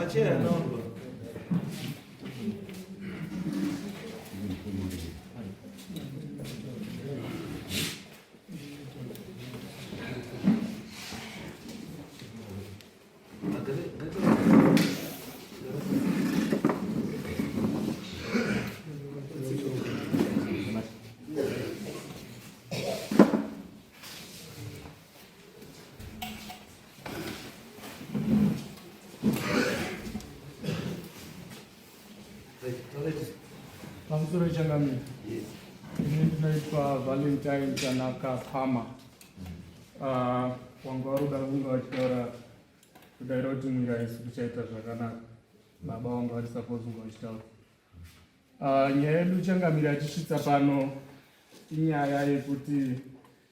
Chair, no. Pamusoro changamire. Ini ndinoitwa Valentine Tanaka Pama. Ah, wanga vari kuda kunge vachitaura kudaira kuti mwiri haisi kuchaita zvakanaka. Baba wanga vari suppose kunge vachitaura. Ah, nyaya yedu changamire achisvitsa pano inyaya yekuti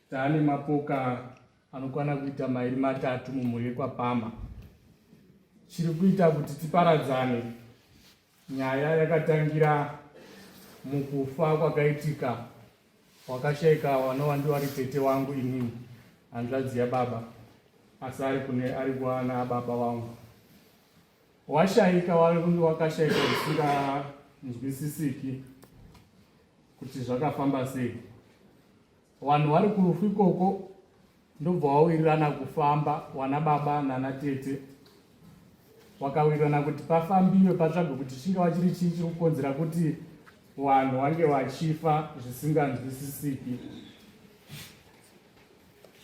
taane mapoka anokwana kuita mairi matatu mumhuri yekwaPama. Chiri kuita kuti tiparadzane nyaya yakatangira mukufa kwakaitika wakashaika wanova ndiwari tete wangu inini hanzvadzi yababa asi ari kune ari kuana baba wangu washaika wakashaika zvisinganzwisisiki kuti zvakafamba sei Vanhu vari kurufu ikoko ndobva wawirirana kufamba wana baba nana tete wakawirirana kuti pafambiwe patsvagwe kuti chingava chiri chii chiri kukonzera kuti vanhu vange vachifa zvisinganzwisisiki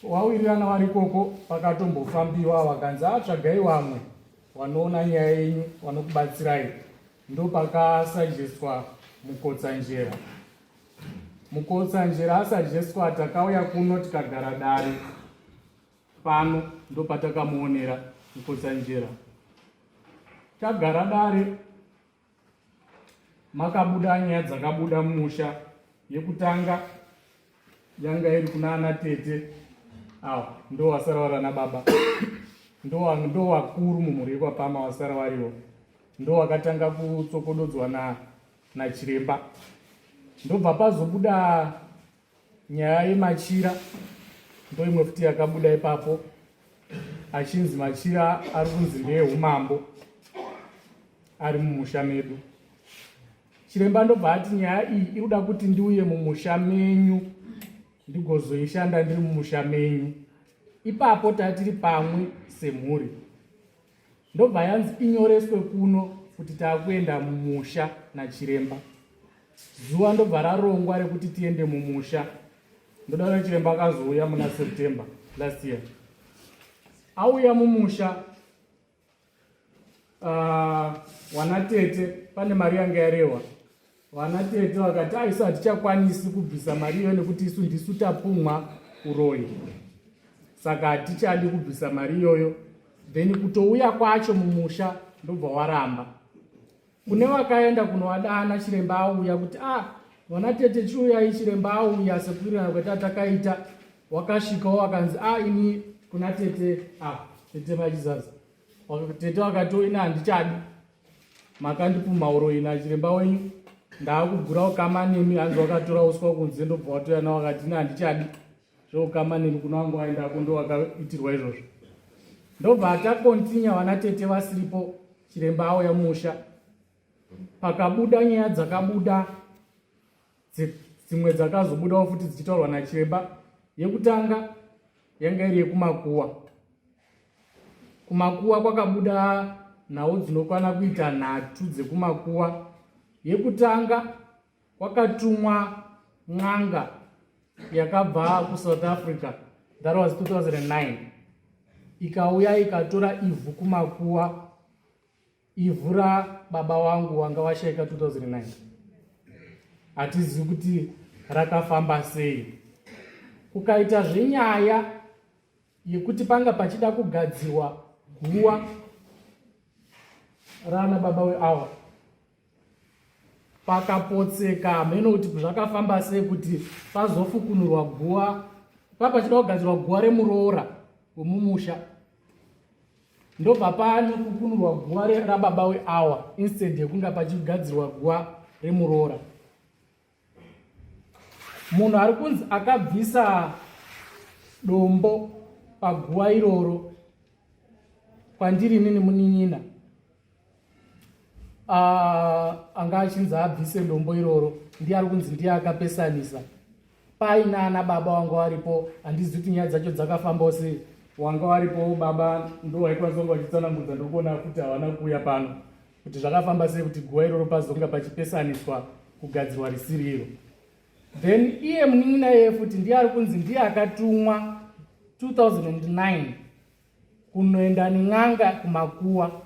wawirirana vari ikoko pakatombofambiwa vakanzi atsvagai ah, vamwe vanoona nyaya yenyu vanokubatsirai ndopakasajestwa mukotsanjera Mukotsanjera asajestwa takauya kuno tikagara dare pano ndopatakamuonera Mukotsanjera. Tagara dare makabuda nyaya dzakabuda mumusha yekutanga yanga iri kuna ana tete awa ndo wasara vari ana baba ndo wakuru mumhuri yekwapama wasara variwo ndo wakatanga kutsokododzwa na nachiremba ndobva pazobuda nyaya yemachira ndoimwe futi yakabuda ipapo achinzi machira ari kunzi ndeeumambo ari mumusha medu chiremba ndobva ati nyaya iyi iri kuda kuti ndiuye mumusha menyu ndigozoishanda ndiri mumusha menyu ipapo tatiri pamwe semhuri ndobva yanzi inyoreswe kuno kuti taakuenda mumusha nachiremba zuva ndobva rarongwa rekuti tiende mumusha ndoda kuti chiremba akazouya muna september last year auya mumusha uh, wana tete pane mari yanga yarehwa Vana tete vakati ah, isu hatichakwanisi kubvisa mari iyoyo nekuti isu ndisu tapumwa uroyi saka hatichadi kubvisa mari iyoyo then kutouya kwacho mumusha ndobva waramba kune vakaenda kunovadana chiremba auya kuti ah vana tete chiuyai chiremba auya sekuwirirana kweta takaita wakasvikawo wakanzi ah ini kuna tete ah tete machizaza tete vakati ini handichadi makandipumha uroyi nachiremba wenyu ndaakugura ukama nemi hanzi wakatora uswa kunze ndobva watoya nawo akati ini handichadi zveukama nemi kuna wangu aendako ndowakaitirwa izvozvo ndobva atakontinya vana tete vasiripo chiremba auya musha pakabuda nyaya dzakabuda dzimwe dzakazobudawo futi dzichitaurwa nachiremba yekutanga yanga iri yekumakuwa kumakuwa kwakabuda nhau dzinokwana kuita nhatu dzekumakuwa yekutanga kwakatumwa n'anga yakabva kusouth africa that was 2009 ikauya ikatora ivhu kumakuwa ivhu rababa wangu wanga washaika 2009 hatizivi kuti rakafamba sei kukaita zvenyaya yekuti panga pachida kugadzirwa guwa rana baba weawa pakapotseka hameno kuti zvakafamba sei kuti pazofukunurwa guwa papachida kugadzirwa guwa remuroora wemumusha ndobva panofukunurwa guwa rababa weawa instead yekunga pachigadzirwa guwa remuroora munhu ari kunzi akabvisa dombo paguwa iroro kwandiri inini munin'ina. Anga achinzi abvise dombo iroro, ndiye ari kunzi ndiye akapesanisa. Paina ana baba wanga waripo, handizivi kuti nyaya dzacho dzakafambawo sei. Wanga waripo baba ndo waikwanisa kunge vachitsanangudza, ndokuona kuti havana kuuya pano kuti zvakafamba sei kuti guva iroro pazonga pachipesaniswa kugadzirwa risiri iro. Then iye munin'ina iye futi ndiye ari kunzi ndiye akatumwa 2009 kunoenda nen'anga kumakuwa,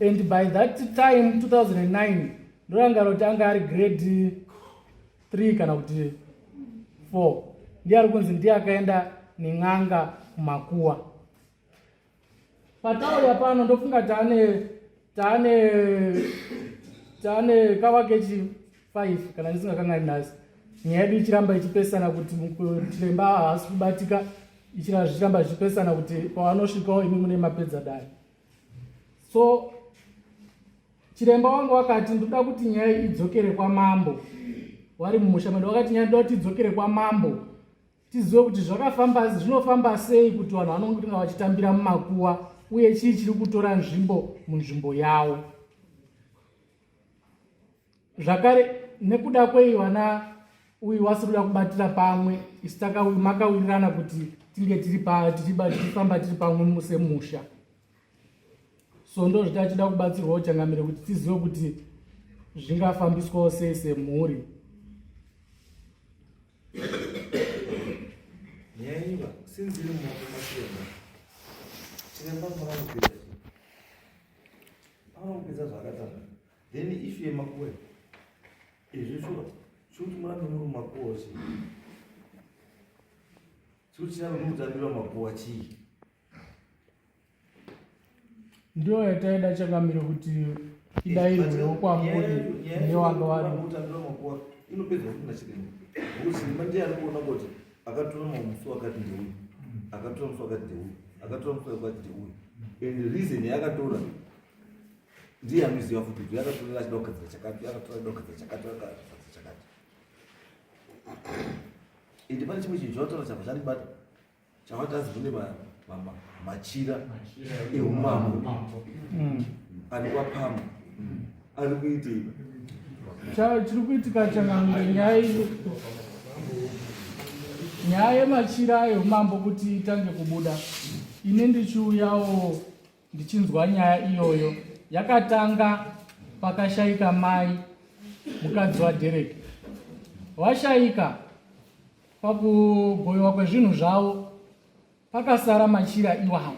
and by that time 2009 ndorangarira kuti anga ari grade 3 kana kuti 4. Ndiye ari kunzi ndiye akaenda nen'anga kumakuwa. Patauya pano ndofunga taane kava kechi 5 kana ndisingakangani nhasi, nyaya yedu ichiramba ichipesana kuti chiremba haasi kubatika, zvichiramba zvichipesana kuti pavanosvikawo imi mune mapedza dare. So chiremba wangu wakati ndoda kuti nyaya idzokere kwamambo, wari mumusha medu, wakati nyaya ndoda kuti idzokere kwamambo tizive kuti zvakafamba, zvinofamba sei kuti vanhu vanonge vachitambira mumakuwa, uye chii chiri kutora nzvimbo munzvimbo yavo. Zvakare nekuda kwei vana uyu wasiri kuda kubatira pamwe, isu makawirirana kuti tinge tiri tichifamba tiri pamwe semusha. So ndo zvitachida kubatsirwawo changamire kuti tizive kuti zvingafambiswawo sei semhuri. Nyaya iva sinzi iri mumaoko machiremba, chiremba anofanira kupedza chii, anofanira kupedza zvaakatanga. Then issue yemakuwa izvi shuwa chikuti murambe muri mumakuwa chii, chikuti chirambe muri kutambira makuwa chii? Ndiyo yataida changamire kuti idairwewo kwamuri newanga wari kutambira makuwa inopedzwa futi nachiremba, nokuti chiremba ndiye ari kuona kuti akatora musi wakati ndeuyu, akatora musi wakati ndeuyu, akatora musi wakati ndeuyu, and reason yaakatora ndiye anoziva futi kuti yakatorera achida kugadzira chakati, yakatora achida kugadzira chakati, akagadzira chakati. Ende pane chimwe chinhu chavataura chabva chandibata, chavati azi kune machira eumambo ari kwapamba ari kuitei? Chiri kuitika changamire, nyaya nyaya yemachira eumambo kuti itange kubuda, ini ndichiuyawo ndichinzwa nyaya iyoyo yakatanga pakashaika mai mukadzi waDerek. Washaika, pakugoyiwa kwezvinhu zvavo pakasara machira iwawo.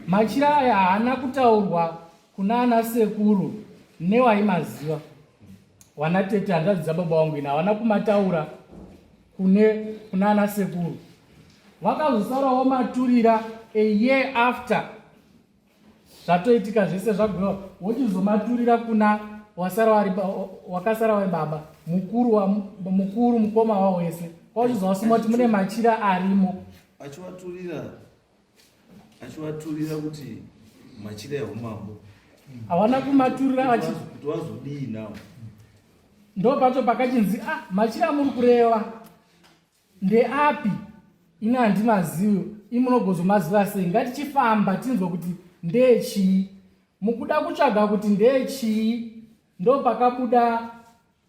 Machira aya haana kutaurwa kuna ana sekuru newaimaziva, wana tete hanzvadzi dzababa wangu ina, havana kumataura kune kuna ana sekuru. Vakazosarawo maturira a year after zvatoitika zvese zvagoiwa, wochizomaturira kuna wasara wari wakasara wari baba mukuru wa mukuru mukoma wavo wese, kwauchizovasuma kuti mune machira arimo. Achivaturira kuti machira eumambo Havana kumaturira achi kuti wazodii nawo? Ndo pacho pakachinzi, ah, machira amuri kureva ndeapi? Ini handimazivi, imunogozomaziva sei? Ngatichifamba tinzwe kuti ndechii. Mukuda kutsvaga kuti ndechii, ndo pakabuda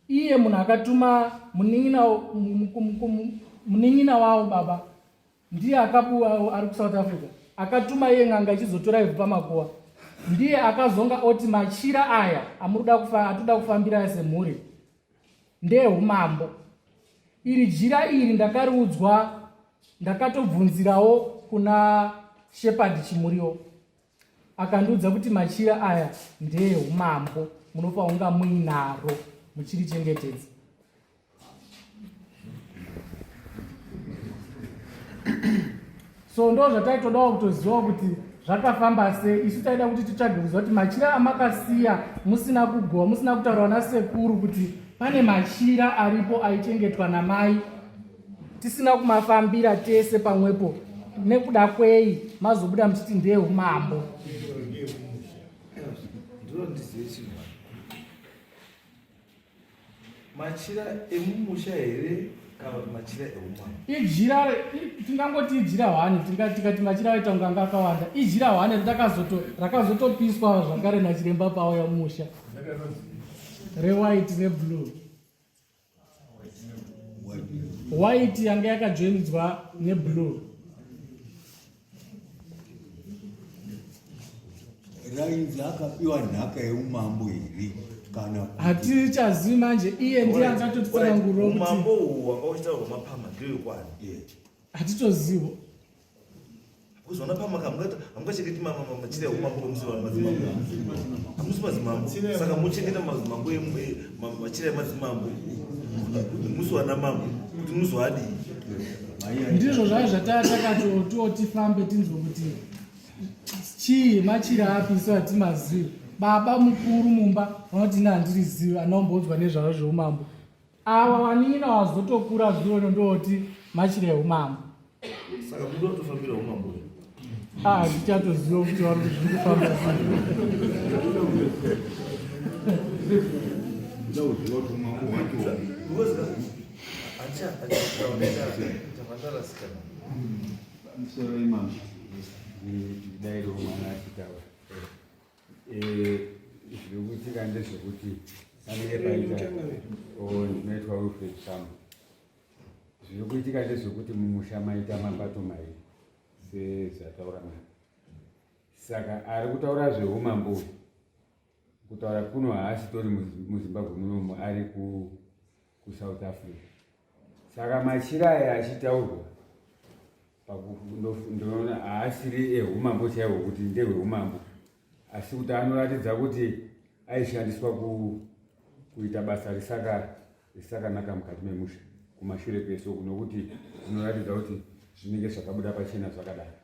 iye munhu akatuma munin'ina wavo baba, ndiye akabuwa ari kuSouth Africa, akatuma iye n'anga ichizotora ivhu pamakuva. Ndiye akazonga oti machira aya amurikuda atoda kufambira semhuri ndeumambo. Iri jira iri ndakariudzwa, ndakatobvunzirawo kuna Shepard Chimuriwo, akandiudza kuti machira aya ndeeumambo, munofanira kunga muinaro muchirichengetedza. So ndo zvataitodawo kutozivawo kuti zvakafamba sei. Isu taida kuti titsvage kuziva kuti machira amakasiya musina kugowa, musina kutaurwa nasekuru kuti pane machira aripo aichengetwa namai, tisina kumafambira tese pamwepo, nekuda kwei mazobuda muchiti ndeumambo? Ndinondizive chinhu, machira emumusha here? Ijira tingangoti ijira hwani, tikati machira aita kunge anga akawanda. Ijira hwani rakazotopiswa zvakare nachiremba pauya mumusha. Rewhite neblue. White yanga yakajoinidzwa neblue. Rainzi akapiwa nhaka yeumambo here kana hatichazivi manje iye ndiye angatotitsanangurira kuti umambo uhu wanga uchitaurwa mapama ndewekwani hatitozivo because vana pama hamungachengeti machira eumambo kwemusi vanhu madzimambo hamusi madzimambo saka muchengeta madzimambo machira emadzimambo musi wana mambo kuti muzoadii ndizvo zvaivo zvataa takatotiwo tifambe tinzwe kuti chii machira api isu hatimazivi baba mukuru mumba vanoti ini handirizivi anomboudzwa nezvazvo zveumambo ava vanin'ina vazotokura zvirono ndooti machira eumambo saka muda kutofambira umambo ah ndichatoziva kuti vari zviri kufamba sei Pamusoro imambo ndidairo mwana achitaura eh, zviri kuitika ndezvekuti panenge paita oh, ndinoitwa Wilfred Sam zviri kuitika ndezvekuti mumusha maita mapato mairi sezvataura mwana saka ari kutaura zveumambo uyu kutaura kuno haasitori muzimbabwe munomu ari kusouth africa saka machira aya achitaurwa ndinoona haasiri ehumambo chaihwo kuti ndehweumambo asi kuti anoratidza kuti aishandiswa kuita basa risakanaka mukati memusha kumashure kweso nokuti zvinoratidza kuti zvinenge zvakabuda pachena zvakadaro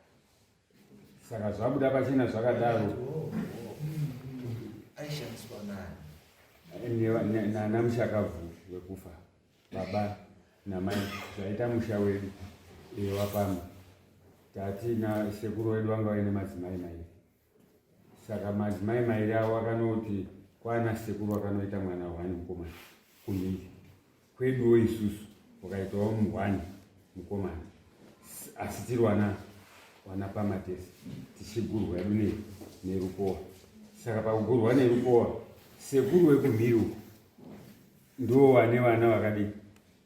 saka zvabuda pachena zvakadaro aishandiswa nani nana mushakabvu wekufa baba namai zvaita musha wedu eh, wapano tati na sekuru wedu vanga vaine madzimai mairi saka madzimai mairi avo akanoti kwana sekuru vakanoita mwana hwani mukomana kumhiri kweduwo isusu wakaitawo muhwani mukomana asi tiri wana wana pamatesi tichigurwa edu nei nerukowa saka pakugurwa nerukowa sekuru wekumhiri uku ndiwo wane vana vakadii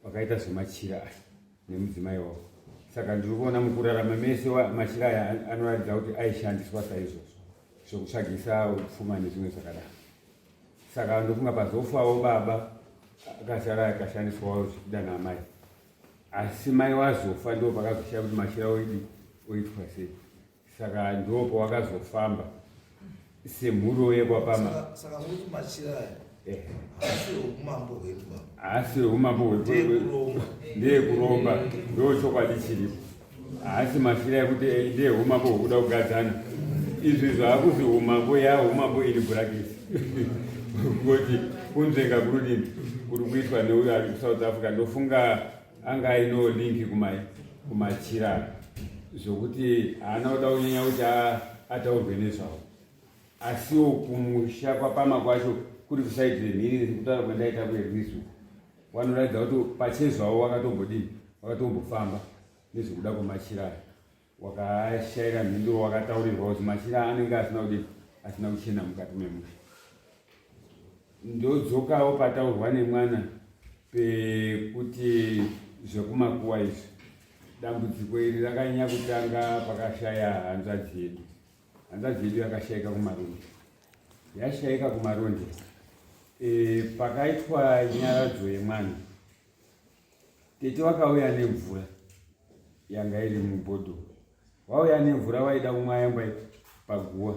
vakaita zvemachira aya nemudzimai wavo saka ndiri kuona mukurarama mese machira aya anoratidza kuti aishandiswa saizvozvo zvekutsvagisa pfuma nezvimwe zvakadaro saka ndofunga pazofawo baba akasara akashandiswawo zvichida naamai asi mai wazofa ndo pakazoshaya kuti machira oidi oitwa sei saka ndo pawakazofamba semhuro yekwapama saka kuti machira aya eh. haasi umambo hwedu haasi umambo hwedu ndeyekuromba ndo chokwadi chiripo haasi mashira ekuti eh, ndiye umambo hwekuda kugadzana izvi zvaakuzi umambo ya umambo ini bhurakisi kuti kunzvenga kurudini kuri kuitwa neuyo ari kusouth africa ndofunga anga aino linki kumai kumachira zvokuti haana kuda kunyanya kuti ataurwe nezvawo asiwo kumusha kwapama kwacho kuri kusaidi remhiri kutaura kwandaita kwerwizi uko wanoratidza kuti pachezvawo wakatombodii wakatombofamba nezvekuda kwemachira aya wakashaira mhinduro wakataurirwa kuti machira anenge asina kudii asina kuchena mukati memusha ndodzokawo pataurwa nemwana pekuti zvekumakuwa izvi dambudziko iri rakanyanya kutanga pakashaya hanzvadzi yedu hanzvadzi yedu yakashaika kumarundi yashaika kumarundi e, pakaitwa nyaradzo yemwana tete wakauya nemvura yanga iri mubhodhoro wauya nemvura waida kumwaya mbai paguwa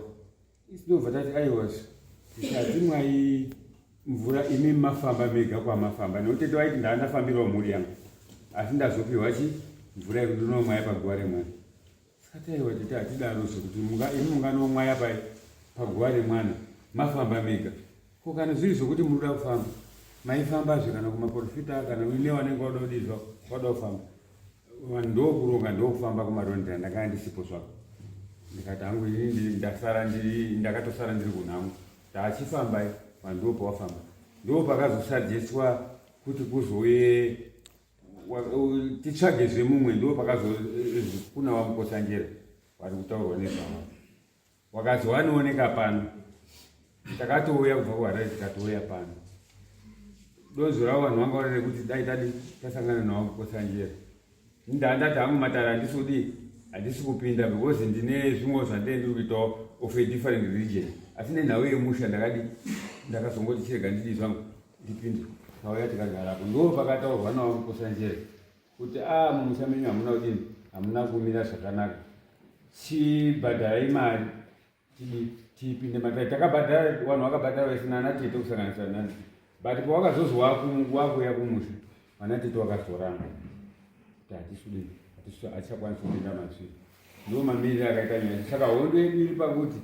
Tinobva tati aiwa tisatimwai mvura imi mafamba mega kwamafamba nekuti tete vaiti ndaa ndafambirawo mhuri yangu asi ndazopiwa chi mvura yekuti ndinomwaya paguva remwana saka taiwa tete hatidaro zvekuti imi munganomwaya pai paguva remwana mafamba mega ko kana zviri zvekuti munoda kufamba maifambazve kana kumaprofita kana uine wanenge wada kudii wada kufamba ndokuronga ndokufamba kumarondera ndakanga ndisipo zvako ndikati hangu ini ndasara ndiri ndakatosara ndiri kunhangu taachifambai vanhu ndipo pawafamba ndo pakazosajeswa kuti kuzouye Titsvage zvemumwe ndo pakazokuna vaMukotsanjera vari kutaurwa nezvavo. Wakazi wanooneka pano, takatouya kubva kuHarare tikatouya pano. Donzvo ravo vanhu vanga vari rekuti dai tadi tasangana navo Mukotsanjera. Ndandati hangu matare handisi kudii, handisi kupinda because ndine zvimwewo zvandee ndiri kuitawo of a different religion, asi nenhau yemusha ndakadi ndakazongoti chirega ndidii zvangu ndipinde. Tauya tikagarapo, ndo pakataurwa navo Mukotsanjera kuti a ah, mumusha menyu hamuna kudini, hamuna kumira zvakanaka, chibhadharai mari tipinde matare. Takabhadhara, vanhu vakabhadhara vese nana tete kusanganisa nana, but pawakazozi wakuuya kumusha vana tete wakazoramba kuti hatisudini, hatichakwanisi kupinda matsviri. Ndo mamiriro akaita nyaya. Saka hondo yedu iri pakuti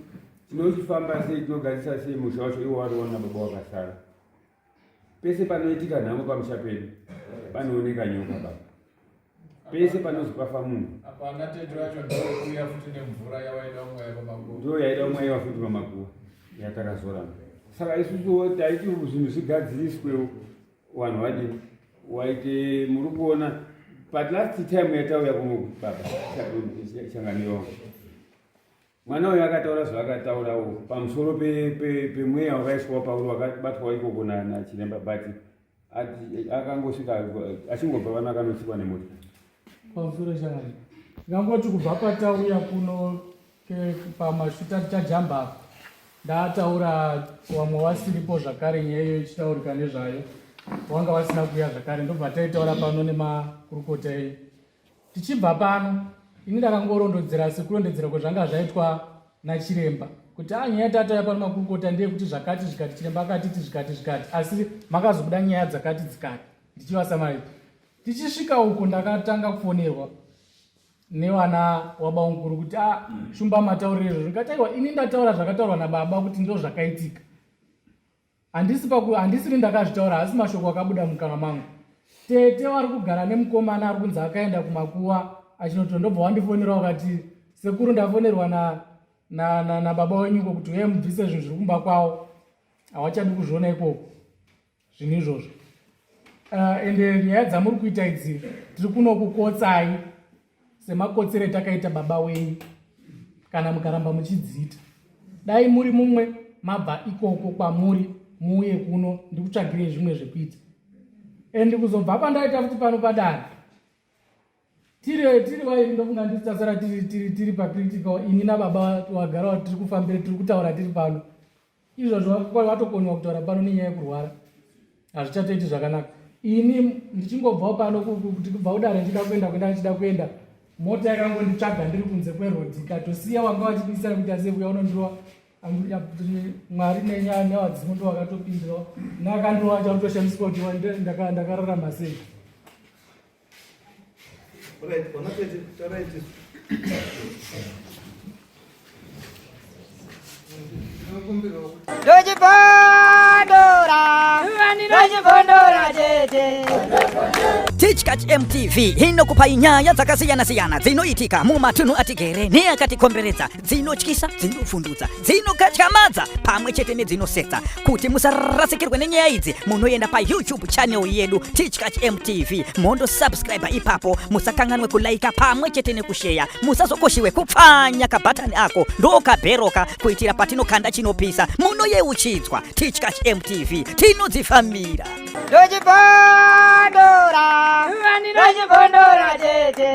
tinochifamba sei, tinogadzisa sei musha wacho iwo wariona baba wakasara. Pese panoitika nhamo pamusha pedu panooneka nyoka baba, pese panozi pafa munhu. Apa ana tete vacho ndokuuya futi nemvura yawaida kumwaya pamakuva, ndo yaida kumwayiwa futi pamakuva yatakazoramba. Saka isusuwo taiti zvinhu zvigadziriswewo, vanhu vadini waite. Muri kuona, but last time yatauya kuno baba changamiro, mwana uyu akataura zvaakataurawo pamusoro pemweya wakaiswawo pauri wakabatwawo ikoko nachiremba, but akangosvika achingobva vana akanotsikwa nemota. Pamusoro changamiro, ndingangoti kubva patauya kuno pamashuta tichajamba apa, ndataura vamwe vasiripo zvakare, nyaya iyoyo ichitaurika nezvayo, wanga vasina kuuya zvakare. Ndobva taitaura pano nemakurukota enyu. Tichibva pano, ini ndakangorondodzera sekurondedzera kwezvanga zvaitwa nachiremba kuti a ah, nyaya tatauya pano makurukota ndeyekuti zvakati zvikati, chiremba akatiti zvikati zvikati, asi makazobuda nyaya dzakati dzikati. Ndichivasamai, tichisvika uko ndakatanga kufonerwa nevana wabamukuru kuti a ah, shumba matauriro izvozvo. Ndikati aiwa, ini ndataura zvakataurwa nababa kuti ndo zvakaitika, handisi paku handisiri ndakazvitaura, asi mashoko akabuda mukanwa mangu. Tete vari kugara nemukomana ari kunzi akaenda kumakuva achinoto, ndobva wandifonera wakati, sekuru, ndafonerwa na na na, na baba wenyuko kuti uye mubvise zvinhu zviri kumba kwavo, hawachadi kuzviona ikoko zvinhu izvozvo. Ende nyaya dzamuri kuita idzi, tiri kunokukotsai semakotsero etakaita baba wenyu kana mukaramba muchidziita. Dai muri mumwe mabva ikoko kwamuri muuye kuno ndikutsvagirei zvimwe zvekuita. And kuzobva pandaita futi pano padare tiri vairi, ndofunga ndisi tasara tiri pacritical, ini nababa wagara tiri kufambira, tiri kutaura tiri pano. Izvozvo watokoniwa kutaura pano nenyaya yekurwara, hazvichatoiti zvakanaka. Ini ndichingobvawo pano kuti kubva kudare ndichida kuenda kuenda ndichida kuenda, mota yakangonditsvaga ndiri kunze kwerodhi, ikatosiya wanga vachidisana kuita sei kuya unondirwa. Mwari nenyaya nevadzimu ndo vakatopindirawo, neakandirova chakutoshamisika kuti ndakararama sei. Right, ona tete, tarai tisu. Ndochibondora, ndochibondora tete. Tichkach MTV inokupai nyaya dzakasiyana-siyana dzinoitika mumatunhu atigere neakatikomberedza, dzinotyisa, dzinovhundutsa, dzinokatyamadza pamwe chete nedzinosetsa. Kuti musarasikirwe nenyaya idzi, munoenda paYouTube channel yedu Tichkach MTV, mondosubscribe ipapo. Musakanganwe kulaika pamwe chete nekusheya. Musazokoshiwe kupfanya kabhatani ako ndokabheroka, kuitira patinokanda chinopisa munoyeuchidzwa. Tichkach MTV, tinodzifambira. Ndochibondora, ndochibondora tete.